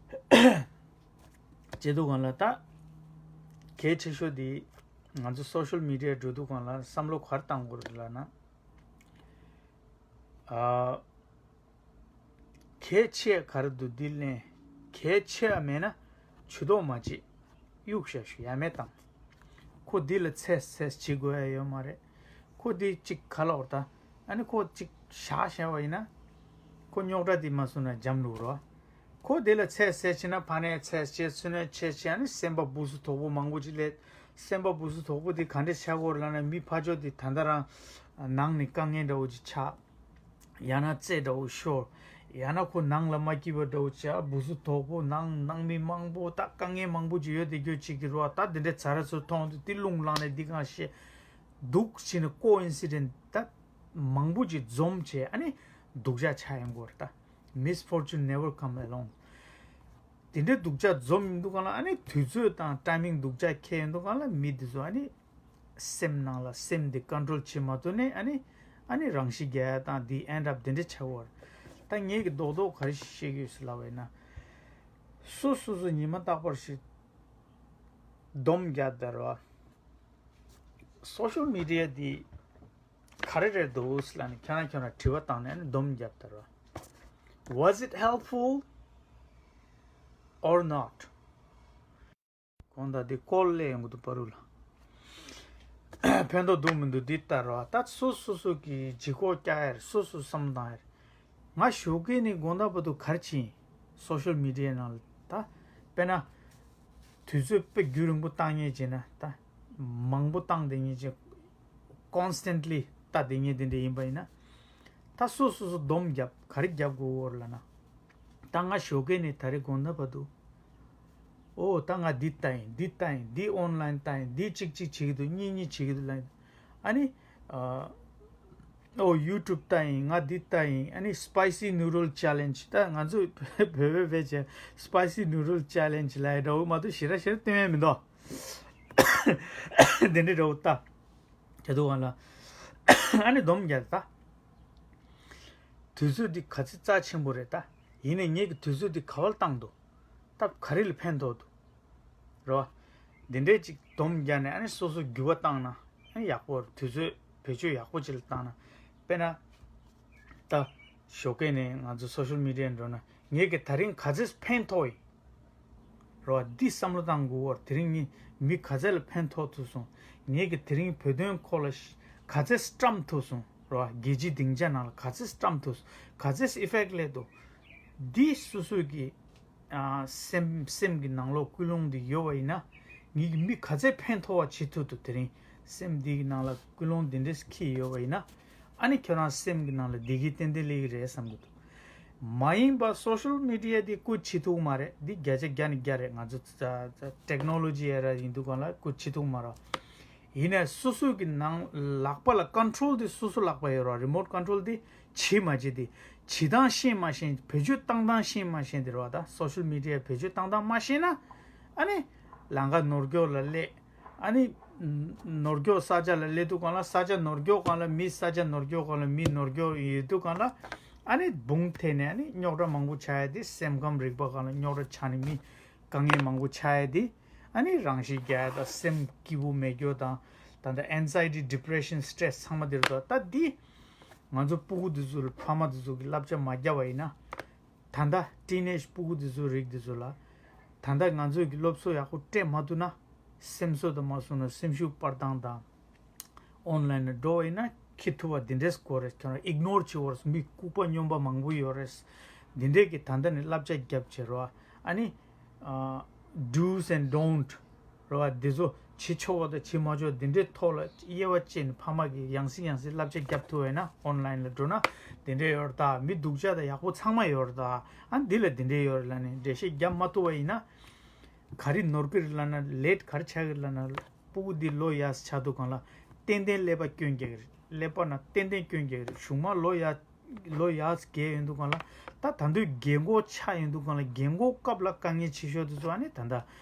བྱེད་དུས་སྒང་ལ་ད་གལ་ཆེ་ཤོས་དེ་ང་ཚོ་སོ་ཤལ་མི་ཌི་ཡ་འགྲོ་དུས་སྒང་ལ་བསམ་བློ་ག་རེ་བཏང་དགོས་རེད་ལབ་ན། ཨ། གལ་ཆེ་ག་རེ་འདུག་འདི་ལེན། གལ་ཆེ་བ་མེད་ན་ཇུས་གཏོགས་མ་བྱེད། གཡུག་བཞག་ཞུ་ཡ་མེད་དང་། ཁོ་འདི་ལ་ཚད་ཚད་བྱེད་དགོས་ཡ་ཡོད་མ་རེད། ཁོ་འདི་གཅིག་ག་ལ་བར་ད། ཨ་ནི་ཁོ་གཅིག་བཞག་བཞག་པ་ཡིན་ན། ཁོ་རྙོག་དྲ་འདི་མ་སོང་ན་འཇམ་འགྲོ་རོ། ཁོ་དེ་ལ་ཚད་ཚད་བྱས་ན་ཕ་ནས་ཚད་བྱས་ཚུན་ནས་ཆེ་ཆེ་ཨ་ནི་སེམས་པ་སྦུ་སུ་དོག་པོ་མང་པོ་ཅིག་སླེབས། སེམས་པ་སྦུ་སུ་དོག་པོ་དེ་ག་འདྲས་ཆགས་ཀྱི་ཡོད་རེད་ལབ་ན་མི་ཕར་ཕྱོགས་དེ་ད་ལྟ་རང་ནང་ནས་དཀའ་ངལ་འདྲ་བོ་ཅིག་ཆགས། ཡང་ན་རྩེད་འདྲ་བོ་ཤོར། ཡང་ན་ཁོ་ནང་ལ་མ་སྐྱིད་པ་འདྲ་བོ་ཅིག་སྦུ་སུ་དོག་པོ་ནང་ནང་མི་མང་པོ་ད་དཀའ་ངལ་མང་པོ་ཅིག་ཡོད་དེ་རྒྱུ་ཅིག་གི་རོ། ད་དེ་འདྲས་ཚ་ར་ཚུར་མཐོང་དུས་དེ་རླུང་ལངས་ནས་འདི་གང་ཤེས། འདུག་བྱས་ནས་ཀོ་ཨིན་སི་ཌེན་ཊི་ད་མང་པོ་ཅིག་འཛོམས་བྱས་ཨ་ནི་སྡུག་ཅག་ཆགས་ཡོང་གི་ཡོད་རེད་ད། Misfortune never come alone. དེ་འདྲའི་སྡུག་ཅག་འཛོམས་ཡོང་དུས་སྒང་ལ་ཨ་ནི་དུས་ཚོད་དང་ཊའི་མིང་སྡུག་ཅག་འཁེལ་ཡོང་དུས་སྒང་ལ་མི་དེ་ཚོ་ཨ་ནི་སེམས་ནང་ལ་སེམས་དེ་ཀོན་ཊོལ་བྱེད་མ་ཐུབ་ནས་ཨ་ནི་ཨ་ནི་རང་ཤི་རྒྱག་ཡ་དང་དེ་ཨེན་ཌི་ཨབ་དེ་འདྲ་ཆགས་ཡོད་རེད། ད་ངས་ཀྱི་རྡོག་རྡོག་ག་རེ་ཞིག་བཤད་ཀྱི་ཡོད་ཟེར་ལབ་པ་ཡིན་ན། སོ་སོ་སོ་ཉི་མ་རྟག་པར་ཞིག་སྡོམ་རྒྱབ་བསྡད་རོགས། སོ་ཤལ་མི་ཌི་ཡ་འདི་ག་རེ་རེད་འདུག་ལབ་ནས་ཁྱོད་རང་ཁྱོད་རང་དྲི་བ་བཏང་ནས་ཨ་ནི་སྡོམ་རྒྱབ་དར་བ། Was it helpful or not? གོང་དག་འདི་ཀོལ་སླེབས་ཡོང་གི་འདུག་པ་རུ་ལ། ཕན་ཐོགས་འདུག་མི་འདུག་འདི་ལྟར་བ་ད་སོ་སོ་སོ་གི་ལྗིད་ཁོག་བཀྱག་ཡར་སོ་སོ་བསམ་བཏང་ཡར། ང་ཞོགས་ཀས་ནས་དགོང་དག་བར་དུ་གར་ཕྱིན། སོ་ཤལ་མི་ཌི་ཡ་ནང་ལ་ད། དཔེར་ན། དུས་ཚོད་དཔེ་རྒྱུན་རིང་པོ་བཏང་ངེས་བྱས་ན་ད། མང་པོ་བཏང་བསྡད་ངེས་བྱས། ཀོན་སི་ཊེན་ཊི་ལི་ལྟ་བསྡད་ངེས་དེ་འདྲ་ཡིན་པ་ཡིན་ན། ད་སོ་སོ་སོ་སྡོམ་རྒྱབ་ག་རེ་རྒྱབ་དགོས་འོར་ལ་ན། ད་ང་ཞོགས་ཀས་ནས་ད་རེས་དགོང་དག་བར་དུ། ཨོ་ད་ང་འདི་ལྟ་ཡིན་འདི་ལྟ་ཡིན་འདི་ཨོན་ལན་ལྟ་ཡིན་འདི་གཅིག་གཅིག་བྱེད་ཀྱི་འདུག་གཉིས་གཉིས་བྱེད་ཀྱི་འདུག་ལབ་ཡིན། ཨ་ནི། ཨོ་ཡུ་ཊུབ་ལྟ་ཡིན་ང་འདི་ལྟ་ཡིན་ཨ་ནི་སི་པའི་སི་ནུ་ཌལ་ཅེ་ལེན་ཇི་ད་ང་ཚོ་བོད་བོད་བོད་ཅེ་སི་པའི་སི་ནུ་ཌལ་ཅེ་ལེན་ཇི་ལབ་ཡ་འདྲ་བོ་མ་གཏོགས་ཞེ་དྲག་ཞེ་དྲག་སྟོན་ཡ་མི་འདུག་དེ་འདྲ་འདྲ་བོ་ལྟ། དེ་དུས་སྒང་ལ་ཨ་ནི་སྡོམ་རྒྱག་ད། དུས་ཚོད་འདི་ག་ཚོད་རྩ་ཆེན་པོ་རེད་ད། ཡིན་ནའི་ངེད་ཀྱི་དུས་ཚོད་འདི་ག་བར་བཏང་འདུག་ད་ག་རེ་ལ་ཕན་ཐོགས་འདུག་རེད་བ། འདི་འདྲའི་ཅིག་སྡོམ་རྒྱག་ནས་ཨ་ནི་སོ་སོ་འགྱུར་བ་བཏང་ན་ཨ་ནི་ཡག་པོ་རེད། དུས་ཚོད་བེད་སྤྱོད་ཡག་པོ་ཅིག་ལ་བཏང་ན། དཔེར་ན། ད། ཞོགས་ཀས་ནས་ང་ཚོ་སོ་ཤལ་མི་ཌི་ཡ་འགྲོ་ན་ངེད་ཀྱི་ད་རིང་ག་ཚོད་ཕན་ཐོགས་ཡིན། རེད་བ། འདི་བསམ་བློ་བཏང་དགོས་བར་དེ་རིང་ངས་མི་ག་ཚད་ལ་ཕན་ཐོགས་ཐུབ་སོང་། ངེད་ཀྱི་དེ་རིང་བོད་དོན་སྐོར་ལ་ག་ཚད་བཀྲམ་ཐུབ་སོང་། རེད་བ། རྒྱལ་སྤྱིའི་སྡིངས་ཆ་ནང་ལ་ག་ཚད་བཀྲམ་ཐུབ་སོང་། ག་ཚད་ཨི་ཕེག་ཊི་སླེབས་འདུག་འདི་སོ་སོ་གི་ཨ། སེམས་སེམས་ཀྱི་ནང་ལོགས་ཀུན་སློང་འདི་ཡོད་པ་ཡིན་ན། ངེད་ཀྱི་མི་ག་ཚད་ཕན་ཐོགས་པ་བྱེད་ཐུབ་འདུག་དེ་རིང་སེམས་འདི་གི་ནང་ལ་ཀུན་སློང་འདི་འདྲས་འཁྱེར་ཡོད་པ་ཡིན་ན། ཨ་ནི་ཁྱོད་རང་སེམས་ཀྱི་ནང་ལ་བདེ་སྐྱིད་ཏན་ཏན་སླེབས་ཀྱི་རེད་བསམ་གྱི་འདུག་མ་ཡིན་པ་སོ་ཤལ་མི་ཌི་ཡ་འདི་བཀོལ་བྱེད་ཐུབ་མ་རེད། འདི་བརྒྱ་ཆ་བརྒྱ་ནས་བརྒྱ་རེད། ང་ཚོ་ཏེག་ནོ་ལོ་ཇི་ཨེ་ར་ཡིན་དུས་སྒང་ལ་བཀོལ་བྱེད་ཐུབ་མ་རེད། ཡིན་ནའི་སོ་སོ་གི་ནང་ལག་པ་ལ་ཀོན་ཊོལ་དེ་སོ་སོ་ལག་པ་ཡོད་རེད་བ། རི་མོཊ་ཀོན་ཊོལ་དེ་བྱེད་མ་བྱེད་དེ། བྱེད་སྟངས་ཤེས་མ་ཤེས་བེད་སྤྱོད་བཏང་སྟངས་ཤེས་མ་ཤེས་དེ་རེད་བ། ད་སོ་ཤལ་མི་ཌི་ཡ་བེད་སྤྱོད་བཏང་སྟངས་མ་ཤེས་ན། ཨ་ནི་ལམ་ཁ་ནོར་སྐྱོག་ལ་སླེབས། ཨ་ནི་ནོར་སྐྱོག་ས་ཆ་ལ་སླེབས་དུས་སྒང་ལ་ས་ཆ་ནོར་སྐྱོག་སྒང་ལ་མི་ས་ཆ་ནོར་སྐྱོག་སྒང་ལ་མི་ནོར་སྐྱོག་ཡོད་དུས་སྒང་ལ་ཨ་ནི་བུང་ཐེ་ནས་ཨ་ནི་རྙོག་དྲ་མང་པོ་ཆགས་ཡ་དེ་སེམས་ཁམས་རིག་པ་སྒང་ལ་རྙོག་དྲ་ཆགས་ནས་མི་དཀའ་ངལ་མང་པོ་ཆགས་ཡ་དེ། ཨ་ནི་རང་ཤི་རྒྱག་ཡ་དང་སེམས་སྐྱིད་པོ་མེད་རྒྱུ་དང་། ད་ལྟ་ཨེན་ཛའི་ཊི་ཌི་པི་རེ་ཤན་སི་ཊེ་རེ་སི་ཚང་མ་དེ་རེད་དོ། ད་འདི་ང་ཚོ་སྤུ་གུ་དེ་ཚོ་ལ་ཕ་མ་དེ་ཚོ་གི་བསླབ་བྱ་མ་བརྒྱབ་པ་ཡིན་ན། ད་ལྟ་ཊིན་ཨེཇ་སྤུ་གུ་དེ་ཚོ་རིགས་དེ་ཚོ་ལ། ད་ལྟ་ང་ཚོ་གི་སློབ་གསོ་ཡག་པོ་སྤྲད་མ་ཐུབ་ན། སེམས་གསོ་དང་མ་སོང་ན་སེམས་ཤུགས་སྤར་སྟངས་དང་། ཨོན་ལན་ལ་འགྲོ་བ་ཡིན་ན་འཁྱེར་ཐུབ་པ་འདི་འདྲས་དགོས་རེད། ཁྱོད་རང་ཨིག་ནོར་བྱེད་དགོས་རེད། མི་ལྐུགས་པ་སྨྱོན་པ་མང་པོ་ཡོད་རེད། འདི་འདྲས་ཀྱི་ད་ལྟ་ནས་བསླབ་བྱ་རྒྱབ་བྱེད་རོགས། ཨ་ནི། ཨ། ཌུ་ཟེན་ཌོན་ཊི་རོགས། འདི་ཚོ་བྱེད་ཆོག་པ་དང་བྱེད་མ་ཆོག་འདི་འདྲའི་ཐོག་ལ་དབྱེ་བ་ཕྱེ་ནས་ཕ་མ་གིས་ཡང་སེ་ཡང་སེ་བསླབ་བྱ་རྒྱབ་ཐུབ་པ་ཡིན་ན། ཨོན་ལན་ལ་འགྲོ་ན་འདི་འདྲས་ཡོད་རེད་ད། མི་སྡུག་ཅག་དང་ཡག་པོ་ཚང་མ་ཡོད་རེད་ད། ཨ་འདི་ལ་འདི་འདྲས་ཡོད་རེད་ལབ་ནས་འགྲེལ་བཤད་རྒྱབ་མ་ཐུབ་པ་ཡིན་ན། ག་རེ་ནོར་གི་རེད་ལབ་ན། ལེ་ཊི་ག་རེ་ཆགས་ཀྱི་རེད་ལབ་ན། སྤུ་གུ་འདི་ལོ་ཡག་ཆགས་དུས་སྒང་ལ་ཏན་ཏན་ཀླད་པ་སྐྱོན་རྒྱག་གི་རེད། ཀླད་པ་ན་ཏན་ཏན་སྐྱོན་རྒྱག་གི་རེད། གཞུག་མ་ལོ་ཡག་ལོ་ཡག་རྒས་ཡོང་དུས་སྒང་ལ། ད་ད་དུང་རྒས་འཁོགས་ཆགས་ཡོང་དུས་སྒང་ལ་རྒས་འཁོགས་སྐབས་ལ་དཀའ་ངལ་ཆེ་ཤོས་དེ་ཚོ་ཨ་ནི་ད་ལྟ་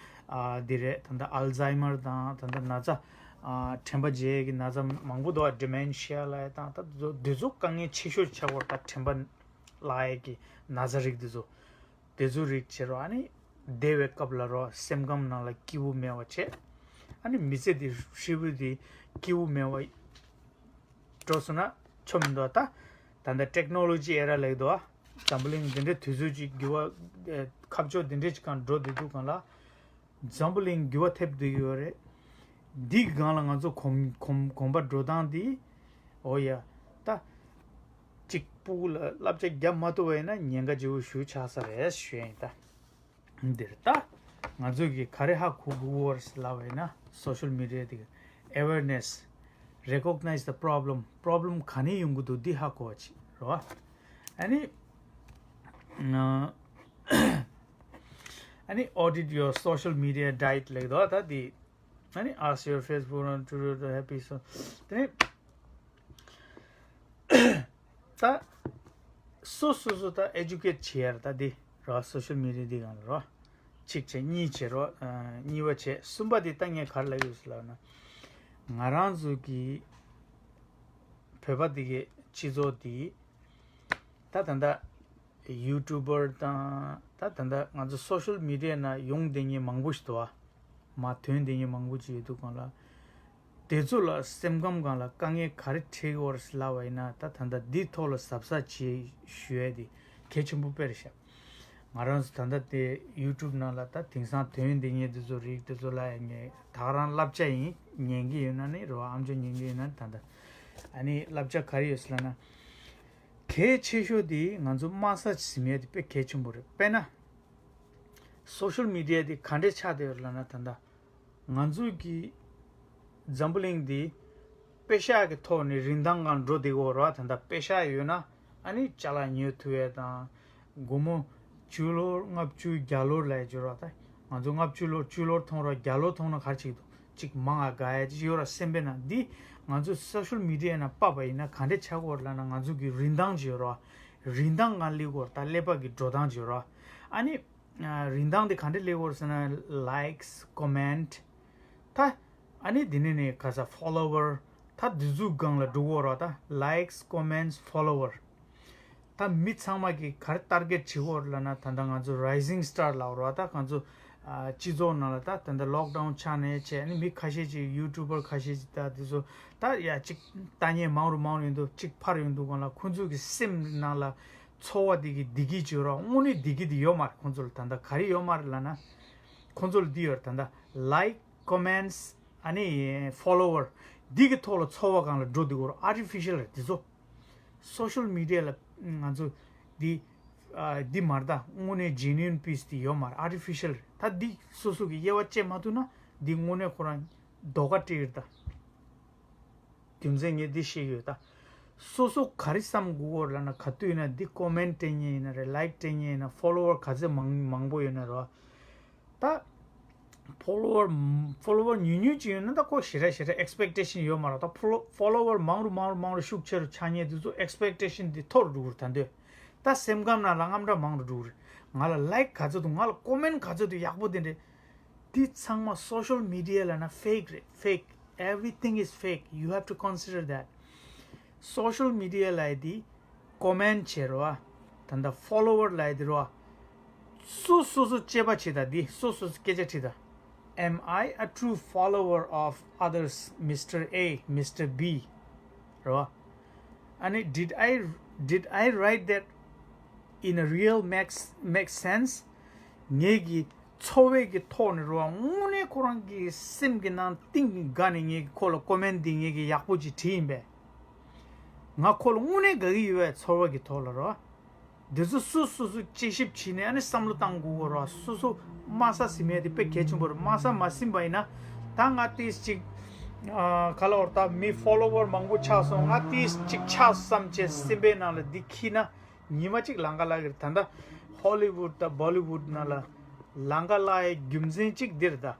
ཨ་འདི་རེད། ད་ལྟ་ཨལ་ཛའི་མར་དང་ད་ལྟ་ན་ཚ་ཨ་དྲན་པ་བརྗེད་ཀྱི་ན་ཚ་མང་པོ་འདུག་ཨ་ཌི་མེན་ཤི་ཡ་ལབ་ཡ་དང་ད་དེ་ཚོ་དཀའ་ངལ་ཆེ་ཤོས་ཆགས་པ་རེད། ད་དྲན་པ་བརླག་ཡ་གི་ན་ཚ་རིགས་དེ་ཚོ། དེ་ཚོ་རིགས་བྱེད་རོགས། ཨ་ནི་ བདེ་བའི་སྐབས་ལ་རོ་སེམས་ཁམས་ནང་ལ་སྐྱིད་པོ་མེད་པ་བྱས། ཨ་ནི་མི་ཚེ་འདི་ཧྲིལ་པོ་འདི་སྐྱིད་པོ་མེད་པ་འགྲོ་སོང་ན་ཆོ་མི་འདུག་ད། ད་ལྟ་ཊེག་ནོ་ལོ་ཇི་ཨེ་ར་ལེགས་འདུག་འཛམ་བུ་གླིང་འདི་འདྲའི་དུས་ཚོད་ཅིག་འགྱུར་བ་ཁ་ཕྱོགས་འདི་འདྲའི་ཅིག་གང་འགྲོ་བསྡད་འདུག་གང་ལ། འཛམ་བུ་གླིང་འགྱུར་བ་ཐེབས་བསྡད་ཡོད་རེད། འདིའི་སྒང་ལ་ང་ཚོ་གོམ་གོམ་གོམ་པ་འགྲོ་སྟངས་འདི། འོ་ཡ། ད། གཅིག་སྤུ་གུ་ལ་བསླབ་བྱ་རྒྱབ་མ་ཐུབ་པ་ཡིན་ན་ཉེན་ཁ་ལྗིད་པོ་ཞེ་པོ་ཆགས་ས་རེད་ཞུ་ཡ་ཡིན་ད། འདིར་ད། ང་ཚོས་ཀྱི་ག་རེ་ཧ་གོ་དགོས་པ་རེད་ལབ་པ་ཡིན་ན་social media་དེ་གི་awareness, recognize the problem, problem་ག་ནས་ཡོང་གི་འདུག་འདི་ཧ་གོ་བ་ཅིག་རེད་བ། ཨ་ནི། ཨ་ནི་audit your social media diet་ལབ་ཀྱི་འདུག་ད་འདི། ཨ་ནི་ask your Facebook and Twitter to happy so དེ་ནས་ད་སོ་སོ་སོ་ད་educate་བྱེད་ཡ་ར་ད་འདི་ར་social media་འདི་སྒང་ལ་ར་གཅིག་བྱས་གཉིས་བྱས་ར་གཉིས་པ་བྱས་གསུམ་པ་འདི་ད་ངས་ག་རེ་ལབ་ཡོད་ཟེར་ལབ་ན། ང་རང་ཚོ་གི་བོད་པ་འདི་གི་སྤྱི་ཚོགས་འདི་ད་ད་ད་YouTuber་དང་ད་ད་ད་ང་ཚོ་social media་ནང་ཡོང་བསྡད་མཁན་མང་པོ་ཞིག་འདུག་བ། མར་ཐོན་བསྡད་མཁན་མང་པོ་ཅིག་ཡོད་འདུག་གང་ལ། དེ་ཚོ་ལ་སེམས་ཁམས་སྒང་ལ་དཀའ་ངལ་ག་རེ་འཕྲད་ཀྱི་ཡོད་རེད་ལབ་པ་ཡིན་ན་ད་ད་ད་འདི་ཐོག་ལ་གཟབ་གཟབ་བྱེད་ཞུ་ཡ་དེ་གལ་ཆེན་པོ་དཔེ་རེད་ཤག་ང་རང་ཚོ་ད་ལྟ་དེ་YouTube་ནང་ལ་ད་དེང་སང་ཐོན་བསྡད་མཁན་དེ་ཚོ་རིགས་དེ་ཚོ་ལ་ཡ་ངས་ད་ག་རང་བསླབ་བྱ་ཡིན། ཉན་གྱི་ཡོད་ན་ནི་རེད་བ། ཨམ་ཅོག་ཉན་གྱི་ཡོད་ན་ནི་ད་ལྟ་ཨ་ནི་བསླབ་བྱ་ག་རེ་ཡོད་ཟེར་ལབ་ན། གལ་ཆེ་ཤོས་དེ་ང་ཚོ་དམའ་ས་ཟིན་ཡ་དེ་དཔེ་གལ་ཆེན་པོ་རེད། དཔེར་ན། social media་དེ་ག་འདྲས་ཆགས་བསྡད་ཡོད་ལབ་ན་ད་ལྟ་ང་ཚོ་གི་འཛམ་བུ་གླིང་འདི་པེ་ཤག་གི་ཐོག་ནས་རིན་ཐང་སྒང་འགྲོ་བསྡད་ཡོད་རེད་བ། ད་ལྟ་པེ་ཤག་ཡོད་ན་ཨ་ནི་ཅ་ལག་ཉོ་ཐུབ་ཡ་དང་། སྒོར་མོ་བཅུ་ལོར་ལྔ་བཅུ་བརྒྱ་ལོར་ལབ་ཡ་ཅིག་ཡོད་རེད་བ། ད་ང་ཚོ་ལྔ་བཅུ་ལོར་བཅུ་ལོར་མཐོང་རོགས་བརྒྱ་ལོར་མཐོང་ན་ག་རེ་བྱེད་ཀྱི་འདུག་ཅིག་མང་ང་དགའ་ཡ་ཅིག་ཡོད་ར་སེམས་པའི་ནང་འདི། ང་ཚོ་social media་ནང་ཕབ་པ་ཡིན་ན་ག་འདྲས་ཆགས་ཀྱི་ཡོད་རེད་ལབ་ན་ང་ཚོ་གི་རིན་ཐང་ཅིག་ཡོད་ར། རིན་ཐང་སྒང་སླེབས་ཀྱི་ཡོད་རེད། ད་ཀླད་པ་གི་འགྲོ་སྟངས་ཅིག་ཡོད་ར། ཨ་ནི། ཨ། རིན་ཐང་དེ་ག་འདྲས་སླེབས་ཀྱི་ཡོད་རེད་ཟེར་ན་likes, comment། ད། ཨ་ནི་དེ་ནས་ནས་ག་ས་follower། ད་འདི་ཚོའི་སྒང་ལ་འགྲོ་གི་ཡོད་ར། ད་likes, comments, follower། ད་མི་ཚང་མ་གིས་ག་རེ་target་བྱེད་ཀྱི་ཡོད་རེད་ལབ་ན་ད་ལྟ་ང་ཚོ་rising star་ལབ་ར། ད་ང་ཚོ་ཨ་སྤྱི་ཚོགས་ནང་ལ་ད་ད་ལྟ་lockdown་ཆགས་ནས་བྱས་ཨ་ནི་མི་ཁ་ཤས་ཅིག་YouTuber་ཁ་ཤས་ཅིག་ད་དེ་ཚོ་ད་ཡ་གཅིག་ལྟ་མཁན་མང་རུ་མང་རུ་ཡོང་དུས་གཅིག་འཕར་ཡོང་དུས་སྒང་ལ་ཁོང་ཚོ་གི་སེམས་ནང་ལ་ཚོར་བ་དེ་གི་བདེ་སྐྱིད་ཅིག་ཡོད་ར། དངོས་གནས་བདེ་སྐྱིད་དེ་ཡོད་མ་རེད། ཁོང་ཚོ་ལ་ད་ལྟ་ག་རེ་ཡོད་མ་རེད་ལབ་ན། ཁོང་ཚོ་ལ་འདི་ཡོད་རེད། ད་ལྟ་like, comments་ཨ་ནི་follower་འདི་གི་ཐོག་ལ་ཚོར་བ་སྒང་ལ་འགྲོ་བསྡད་ཀྱི་ཡོད་ར། artificial་རེད་དེ་ཚོ། social media་ལ་ང་ཚོ་འདི་ཨ་འདི་མ་རེད། ད་དངོས་གནས་genuine peace་དེ་ཡོད་མ་རེད། artificial་རེད། ད་འདི་སོ་སོ་གི་དབྱེ་བ་དཔྱད་མ་ཐུབ་ན་འདི་དངོས་གནས་ཁོ་རང་དོགས་པ་སྤྲད་ཀྱི་རེད་ད། རྒྱུ་མཚན་ངས་འདི་བཤད་ཀྱི་ཡོད་ད། སོ་སོ་ག་རེ་བསམ་དགོས་ཀྱི་ཡོད་ལབ་ན་ག་དུས་ཡིན་ན་འདི་comment་སྤྲད་མཁན་ཡིན་ན་རེད། like་སྤྲད་མཁན་ཡིན་ན་follower་ག་ཚད་མང་མང་པོ་ཡོད་ན་རེད་བ། ད་follower follower་ཉུང་ཉུང་ཅིག་ཡོད་ན་ད་ཁོ་ཞེ་དྲག་ཞེ་དྲག་expectation་ཡོད་མ་རེད། ད་follow- follower་མང་རུ་མང་རུ་མང་རུ་ཤུགས་ཆེ་རུ་ཆགས་མཁན་དེ་ཚོ་expectation་དེ་མཐོ་རུ་འགྲོ་གི་རེད་ད་འདོད། ད་སེམས་ཁམས་ནང་ལ་དངངས་སྐྲག་མང་རུ་འགྲོ་གི་རེད། ང་ལ་like་ག་ཚོད་འདུག་ང་ལ་comment་ག་ཚོད་འདུག་ཡག་པོ་དེ་འདྲས། འདི་ཚང་མ་social media་ལབ་ན་fake་རེད། fake, everything is fake, you have to consider that. social media་ལབ་ཡ་དེ་comment་བྱེད་རོ། ད་ལྟ་follower་ལབ་ཡ་དེ་རོ། སོ་སོ་སོ་དཔྱད་པ་བྱེད་ད། འདི་སོ་སོ་སོ་སྐད་ཆ་དྲིས་ད། Am I a true follower of others, Mister A, Mister B? རོ། ཨ་ནི་did I did I write that in a real makes makes sense? ངེད་ཀྱི་ཚོར་བའི་གི་ཐོག་ནས་རོ། དངོས་གནས་ཁོ་རང་གི་སེམས་ཀྱི་ནང་གཏིང་གི་དགའ་ནས་ངེད་ཀྱི་ཁོ་ལ་comment་འདི་ངེད་ཀྱི་ཡག་པོ་ཅིག་བྲིས་ཡིན་པས། ང་ཁོ་ལ་དངོས་གནས་དགའ་གི་ཡོད་པས་ཚོར་བ་གི་ཐོག་ལ་རོ། འདི་ཚོ་སོ་སོ་སོ་དཔྱད་ཞིབ་བྱས་ནས་ཨ་ནི་བསམ་བློ་བཏང་དགོས་གོ་རོ། སོ་སོ་དམའ་ས་ཟིན་མེད་དེ་དཔེ་གལ་ཆེན་པོ་རེད། དམའ་ས་མ་ཟིན་པ་ཡིན་ན་ད་ང་ཏིས་ཅིག་ཨ་ག་ལ་བར་ད་མི་follower་མང་པོ་ཆགས་སོང་། ང་ཏིས་ཅིག་ཆགས་བསམ་བྱས་སེམས་པའི་ནང་ལ་འདི་འཁྱེར་ན་ཉི་མ་གཅིག་ལང་ཀ་ལ་གིར། ད་ལྟ་Hollywood་དང་Bollywood་ནང་ལ་ལང་ཀ་ལ་ཡི་རྒྱུ་མཚན་གཅིག་འདིར་ད།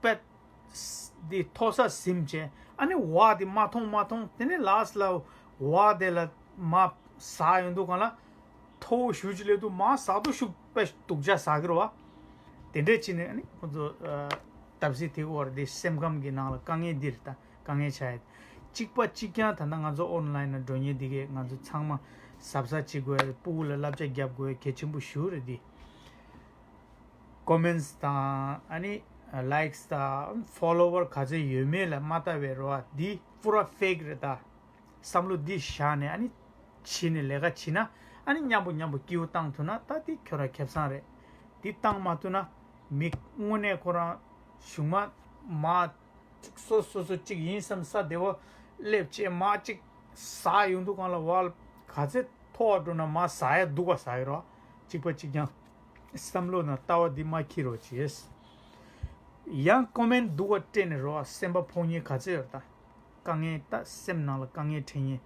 པད། འདི་མཐོ་ས་ཟིན་བྱས་ཨ་ནི་བ་འདི་མ་མཐོང་མ་མཐོང་། དེ་ནས་last་ལ་བ་དེ་ལ་མ་ཟག་ཡོང་དུས་གང་ལ་མཐོ་བོ་ཞུ་ཅི་ལས་དུ་མ་ཟག་དུ་ཤུགས་པས་སྡུག་ཅག་ཟ་གི་རེད་བ། དེ་འདྲས་བྱས་ནས་ཨ་ནི་ཁོ་ཚོ་བརྡབ་གསིག་དེ་བར་འདི་སེམས་ཁམས་ཀྱི་ནང་ལ་དཀའ་ངལ་འདི་རེད་ད། དཀའ་ངལ་ཆགས་ཡོད། གཅིག་པ་གཅིག་རྐྱང་ད་ལྟ་ང་ཚོ་online་ནང་འགྲོ་མཁན་འདི་གས་ང་ཚོ་ཚང་མ་ གཟབ་གཟབ་བྱེད་དགོས། སྤུ་གུ་ལ་བསླབ་བྱ་རྒྱབ་དགོས། གལ་ཆེན་པོ་ཞེ་པོ་རེད་འདི། ཀོ་མེན་ཊི་དང་ཨ་ནི་ལའེག་དང་ཕོ་ལོ་ཝར་ག་ཚོད་ཡོད་མེད་ལ་མ་ལྟ་བའི་རོ། འདི་པུ་ར་ཕེག་རེད་ད། བསམ་བློ་འདི་བཞག་ནས་ཨ་ནི་བྱས་ནས་ལས་ཀ་བྱེད་ན། ཨ་ནི་མཉམ་པོ་མཉམ་པོ་སྐྱིད་པོ་བཏང་ཐུབ་ན་ད་འདི་ཁྱོད་རང་ཁེ་བཟང་རེད། འདི་བཏང་མ་ཐུབ་ན་མི་དངོས་གནས་ཁོ་རང་གཞུག་མ་མ་གཅིག་སོ་སོ་སོ་གཅིག་ཡིན་བསམ་ས་བདེ་བོ་སླེབས་བྱས་མ་གཅིག་ཟ་ཡོང་དུས་སྒང་ལ་ཝལ་ག་ཚོད་མཐོ་བ་འགྲོ་ན་མ་ཟ་ཡ་སྡུག་པ་ཟ་ཡི་རོ། གཅིག་པ་གཅིག་རྐྱང་། བསམ་བློ་ནང་ལྟ་བ་འདི་མ་འཁྱེར་རོགས་བྱེད། ཡང་ཀོ་མེན་ཊི་སྡུག་པ་སྤྲད་ནས་རོ། སེམས་པ་ཕོག་མཁན་ག་ཚོད་ཡོད་ད། དཀའ་ངལ་ད་སེམས་ནང་ལ་དཀའ་ངལ་འཕྲད་མཁན།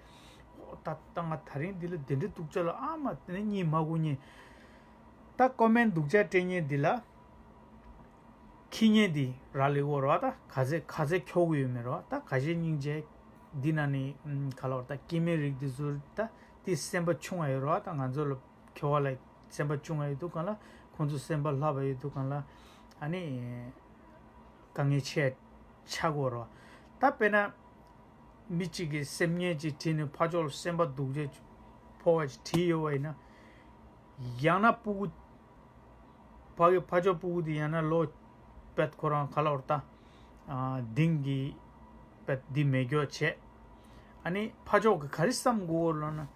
ཨོ་ད་ད་ང་ད་རིང་འདི་ལ་དེ་འདྲའི་སྡུག་ཅག་ལ་ཨ་མ་དེ་ནས་གཉིད་མ་ཁུག་མཁན། ད་ཀོ་མེན་ཊི་སྡུག་ཅག་སྤྲད་མཁན་འདི་ལ། ཁྱི་ཉལ་འདི་ར་ལི་འོ་རོ། ད་ག་ཚད་ག་ཚད་འཁྱོག་གི་ཡོད་མེད་རོ། ད་ཁ་ཞེ་སྙིང་རྗེ། འདི་ན་ནི་ཨམ་ག་ལ་བར་ད་སྐྱེ་དམན་རིགས་འདི་ཚོ་ད་འདི་སེམས་པ་ཆུང་བ་ཡོད་རོ། ད་ང་ཚོ་ལ་ཁྱོ་ག་ལ་སེམས་པ་ཆུང་བ་ཡོད་དུས་སྒང་ལ་ཁོང་ཚོ་སེམས་པ་ལྷག་པ་ཡོད་དུས་སྒང་ལ་ཨ་ནི་དཀའ་ངལ་ཆེ་ཆགས་ཀྱི་ཡོད་རོ། ད་དཔེར་ན་མི་གཅིག་གིས་སེམས་ངན་ཅིག་བྲིས་ནས་ཕར་ཕྱོགས་ལ་སེམས་པ་སྡུག་ཅག་ཕོག་པ་ཅིག་བྲིས་ཡོད་པ་ཡིན་ན། ཡང་ན་སྤུ་གུ། ཕ་གི་ཕ་ཕྱོགས་སྤུ་གུ་དེ་ཡང་ན་ལོ་བེད་ཁོ་རང་ག་ལ་བར་ད། ཨ་འདིང་གི་བེད་འདི་མེད་སྐྱོ་བྱས། ཨ་ནི་ཕ་ཕྱོགས་ཀྱི་ག་རེ་བསམ་དགོས་ལ་ན།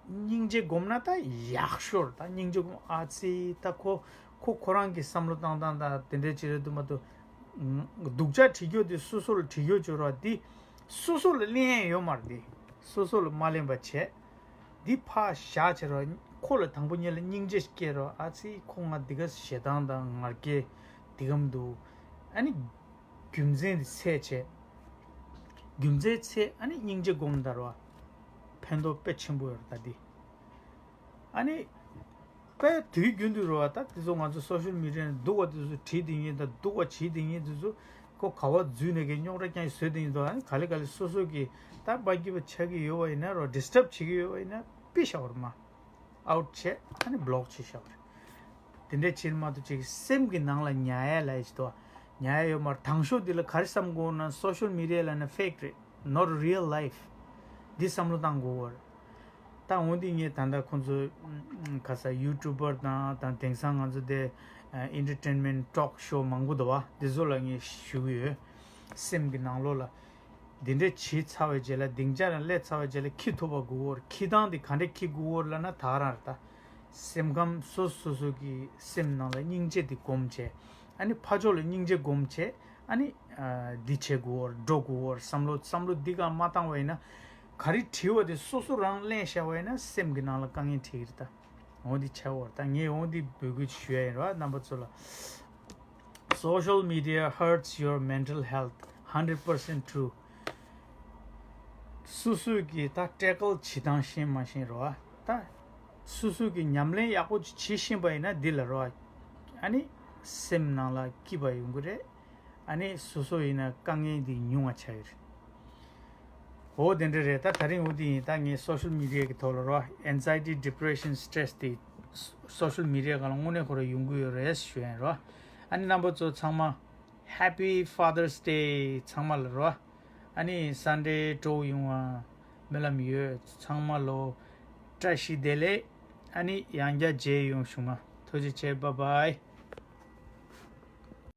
སྙིང་རྗེ་སྒོམ་ན་ད་ཡག་ཤོས་ད། སྙིང་རྗེ་སྒོམ་ཨ་ཙི་ད་ཁོ་ཁོ་ཁོ་རང་གི་བསམ་བློ་བཏང་སྟངས་ད་དེ་འདྲའི་ཅི་རེད་འདུག་མ་གཏོགས། སྡུག་ཅག་བྲིས་རྒྱུ་དེ་སོ་སོ་ལ་བྲིས་རྒྱུ་བྱོས་རོགས་འདི། སོ་སོ་ལ་ལེན་ཡ་ཡོད་མ་རེད་འདི། སོ་སོ་ལ་མ་ལེན་པ་བྱས། འདི་ཕར་བཞག་བྱས་རོགས། ཁོ་ལ་དང་པོ་ཉིད་ལ་སྙིང་རྗེ་སྐྱེ་རོགས། ཨ་ཙི་ཁོ་ང་འདི་ག་ཞེ་སྡང་དང་ང་རྒྱལ་འདི་གམ་འདུག་ཨ་ནི་རྒྱུ་མཚན་འདི་འཚོལ་བྱས། རྒྱུ་མཚན་འཚོལ་ཨ་ནི་སྙིང་རྗེ་སྒོམ་ད་རོགས། ཕན་ཐོགས་དཔེ་ཆེན་པོ་ཡོད་རེད་ད་འདི། ཨ་ནི། དཔེ་དུས་རྒྱུན་དུ་རོ། ད་དེ་ཚོ་ང་ཚོ་སོ་ཤལ་མི་ཌི་ཡ་ནས་སྡུག་པ་དེ་ཚོ་བྲིས་དེ་ཉིན་དང་སྡུག་པ་བྱེད་དེ་ཉིན་དེ་ཚོ་ཁོ་ག་བ་འཛུལ་ནས་ཀྱི་རྙོག་དྲ་རྐྱང་བཟོས་དེ་ཉིན་དུ་ཨ་ནི་ག་ལེ་ག་ལེ་སོ་སོ་གི་ད་པ་སྐྱིད་པ་ཆགས་ཀྱི་ཡོད་པ་ཡིན་ན་རོ། ཌི་སི་ཊབ་བྱེད་ཀྱི་ཡོད་པ་ཡིན་ན་པི་ཤ་བར་མ་ཨའུཊ་བྱས་ཨ་ནི་བི་ལོག་བྱེད་ཤ་བར། དེ་འདྲས་བྱེད་མ་གཏོགས་ཅིག་སེམས་ཀྱི་ནང་ལ་ཉར་ཡ་ལ་ཡི་ཅི་ཏོ། ཉར་ཡ་ཡོད་མ་རེད། དང་ཤོས་འདི་ལ་ག་རེ་བསམ་དགོས་ན་སོ་ཤལ་མི་ཌི་ཡ་ལ་ན་ཕེག་རེད། not real life། འདི་བསམ་བློ་བཏང་དགོས་བར། ད་འོན་ཏེ་ངས་ད་ལྟ་ཁོང་ཚོ་ཁ་ས་ཡུ་ཊུབ་པར་དང་དང་དེང་སང་ང་ཚོ་དེ་ཨེན་ཊར་ཊེན་མེན་ཊི་ཊོག་ཤོ་མང་པོ་འདུག་བ། འདི་ཚོ་ལ་ངས་ཞུ་གི་ཡོད། སེམས་ཀྱི་ནང་ལོགས་ལ་འདི་འདྲ་བྱས་ཚར་བའི་རྗེས་ལ་སྡིངས་ཆ་རང་སླེབས་ཚར་བའི་རྗེས་ལ་འཁྱེར་ཐུབ་པ་དགོས་བར། འཁྱེར་སྟངས་འདི་ག་འདྲ་འཁྱེར་དགོས་བར་ལབ་ན་ད་ག་རང་རེད་ད། སེམས་ཁམས་སོ་སོ་སོ་གི་སེམས་ནང་ལ་སྙིང་རྗེ་འདི་སྒོམ་བྱས། ཨ་ནི་ཕར་ཕྱོགས་ལ་སྙིང་རྗེ་སྒོམ་བྱས། ཨ་ནི་ཨ་འདི་བྱེད་དགོས་བར་འགྲོ་དགོས་བར་བསམ་བློ་བསམ་བློ་འདི་གང་མ་བཏང་བ་ཡིན་ན། ག་རེ་བྲིས་པ་དེ་སོ་སོ་རང་ལེན་བཞག་པ་ཡིན་ན་སེམས་ཀྱི་ནང་ལ་དཀའ་ངལ་འཕྲད་ཀྱི་རེད་ད། འོ་འདི་བྱ་བར་ད་ངས་འོ་འདི་འབོད་སྐུལ་ཞུ་ཡ་ཡིན་ར་རྣམ་པ་ཚོ་ལ། Social media hurts your mental health hundred percent true. སོ་སོས་ཀྱི་ད་ཊེ་ཀལ་བྱེད་སྟངས་ཤེས་མ་ཤེས་རོ། ད་སོ་སོས་ཀྱི་ཉམས་ལེན་ཡག་པོ་ཅིག་བྱེད་ཤེས་པ་ཡིན་ན་འདི་ལ་རོ། ཨ་ནི་སེམས་ནང་ལ་སྐྱིད་པ་ཡོང་གི་རེད། ཨ་ནི་སོ་སོ་ཡིན་ན་དཀའ་ངལ་འདི་ཉུང་བ་ཆགས་ཀྱི་རེད། འོ་དེ་འདྲ་རེད། ད་ད་རིང་འོ་དེ་ཡིན། ད་ངས་སོ་ཤལ་མི་ཌི་ཡ་གི་ཐོག་ལ་རོ། ཨེན་ཛའི་ཊི་ཌི་པི་རེ་ཤན་སི་ཊེ་རེ་སི་དེ་སོ་ཤལ་མི་ཌི་ཡ་སྒང་ལ་དངོས་གནས་ཁོ་རང་ཡོང་གི་ཡོད་རེད་ཞུ་ཡ་ཡིན་རོ། ཨ་ནི་རྣམ་པ་ཚོ་ཚང་མ་Happy Father's Day ཚང་མ་ལ་རོ། ཨ་ནི་སན་ཌེ་སྤྲོ་བོ་ཡོང་བ་སྨོན་ལམ་ཡོད། ཚང་མ་ལོ་བཀྲ་ཤིས་བདེ་ལེགས། ཨ་ནི་ཡང་བསྐྱར་མཇལ་ཡོང་། བྱུང་ན་ཐུགས་རྗེ་ཆེ། Bye bye།